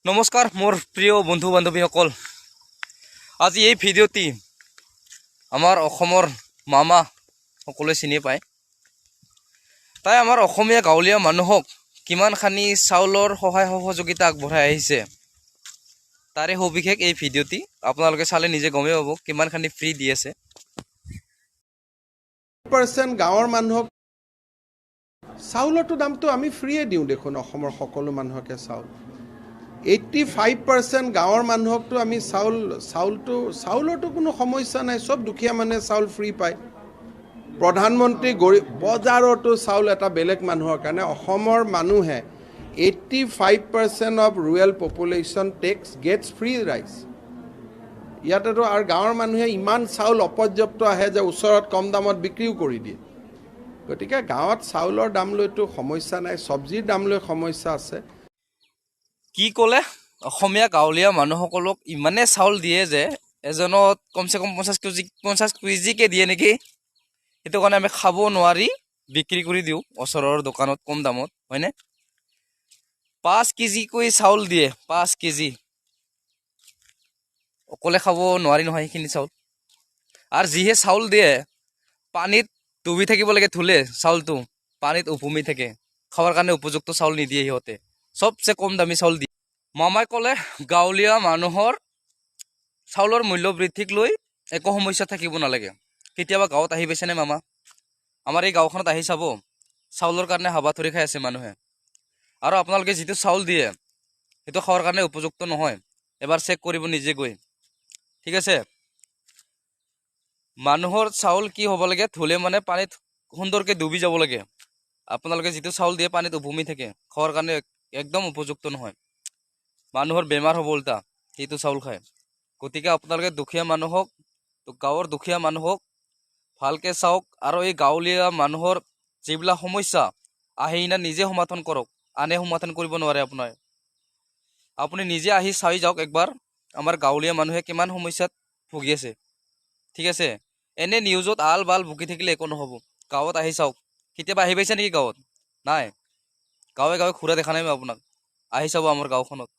নমস্কাৰ মোৰ প্ৰিয় বন্ধু বান্ধৱীসকল। আজি এই ভিডিঅ'টি আমাৰ অসমৰ মামা সকলোৱে চিনি পায়। তাই আমাৰ অসমীয়া গাঁৱলীয়া মানুহক কিমানখিনি চাউলৰ সহায় সহযোগিতা আগবঢ়াই আহিছে, তাৰে সবিশেষ এই ভিডিঅ'টি। আপোনালোকে চালে নিজে গমেই পাব কিমানখিনি ফ্ৰী দি আছে। পাৰ্চেণ্ট গাঁৱৰ মানুহক চাউলৰতো দামটো আমি ফ্ৰীয়ে দিওঁ দেখোন। অসমৰ সকলো মানুহকে চাউল, 85% গাঁৱৰ মানুহকতো আমি চাউল চাউলটো চাউলৰতো কোনো সমস্যা নাই। চব দুখীয়া মানুহে চাউল ফ্ৰী পায়। প্ৰধানমন্ত্ৰী গৰীব বজাৰতো চাউল এটা বেলেগ মানুহৰ কাৰণে। অসমৰ মানুহে 85% of rural population takes gets free rice। ইয়াতেতো আৰু গাঁৱৰ মানুহে ইমান চাউল অপৰ্যাপ্ত আহে যে ওচৰত কম দামত বিক্ৰীও কৰি দিয়ে। গতিকে গাঁৱত চাউলৰ দাম লৈতো সমস্যা নাই, চব্জিৰ দাম লৈ সমস্যা আছে। কি ক'লে? অসমীয়া গাঁৱলীয়া মানুহসকলক ইমানে চাউল দিয়ে যে এজনত কমচে কম 50 কেজি, 50 কেজিকে দিয়ে নেকি? সেইটো কাৰণে আমি খাব নোৱাৰি বিক্ৰী কৰি দিওঁ ওচৰৰ দোকানত কম দামত, হয়নে? 5 কেজিকৈ চাউল দিয়ে, 5 কেজি। অকলে খাব নোৱাৰি নহয় সেইখিনি চাউল। আৰু যিহে চাউল দিয়ে, পানীত ডুবি থাকিব লাগে। ধুলে চাউলটো পানীত উপঙি থাকে। খাবৰ কাৰণে উপযুক্ত চাউল নিদিয়ে সিহঁতে। চবচে কম দামী চাউল দিয়ে। মামাই ক'লে গাঁৱলীয়া মানুহৰ চাউলৰ মূল্য বৃদ্ধিক লৈ একো সমস্যা থাকিব নালাগে। কেতিয়াবা গাঁৱত আহি পাইছেনে মামা? আমাৰ এই গাঁওখনত আহি চাব, চাউলৰ কাৰণে হাবাথুৰি খাই আছে মানুহে। আৰু আপোনালোকে যিটো চাউল দিয়ে, সেইটো খোৱাৰ কাৰণে উপযুক্ত নহয়। এবাৰ চেক কৰিব নিজে গৈ, ঠিক আছে? মানুহৰ চাউল কি হ'ব লাগে? ধুলে মানে পানীত সুন্দৰকৈ ডুবি যাব লাগে। আপোনালোকে যিটো চাউল দিয়ে, পানীত উপঙি থাকে। খোৱাৰ কাৰণে একদম উপযুক্ত নহয়। মানুহৰ বেমাৰ হ'ব উল্টা সেইটো চাউল খায়। গতিকে আপোনালোকে দুখীয়া মানুহক, গাঁৱৰ দুখীয়া মানুহক ভালকৈ চাওক আৰু এই গাঁৱলীয়া মানুহৰ যিবিলাক সমস্যা আহি কিনে নিজে সমাধান কৰক। আনে সমাধান কৰিব নোৱাৰে আপোনাৰ। আপুনি নিজে আহি চাই যাওক একবাৰ, আমাৰ গাঁৱলীয়া মানুহে কিমান সমস্যাত ভুগি আছে, ঠিক আছে? এনে নিউজত আল বাল বকি থাকিলে একো নহ'ব। গাঁৱত আহি চাওক। কেতিয়াবা আহি পাইছে নেকি গাঁৱত? নাই। গাঁৱে গাঁৱে ঘূৰা দেখা নাই মই আপোনাক। আহি চাব আমাৰ গাঁওখনত।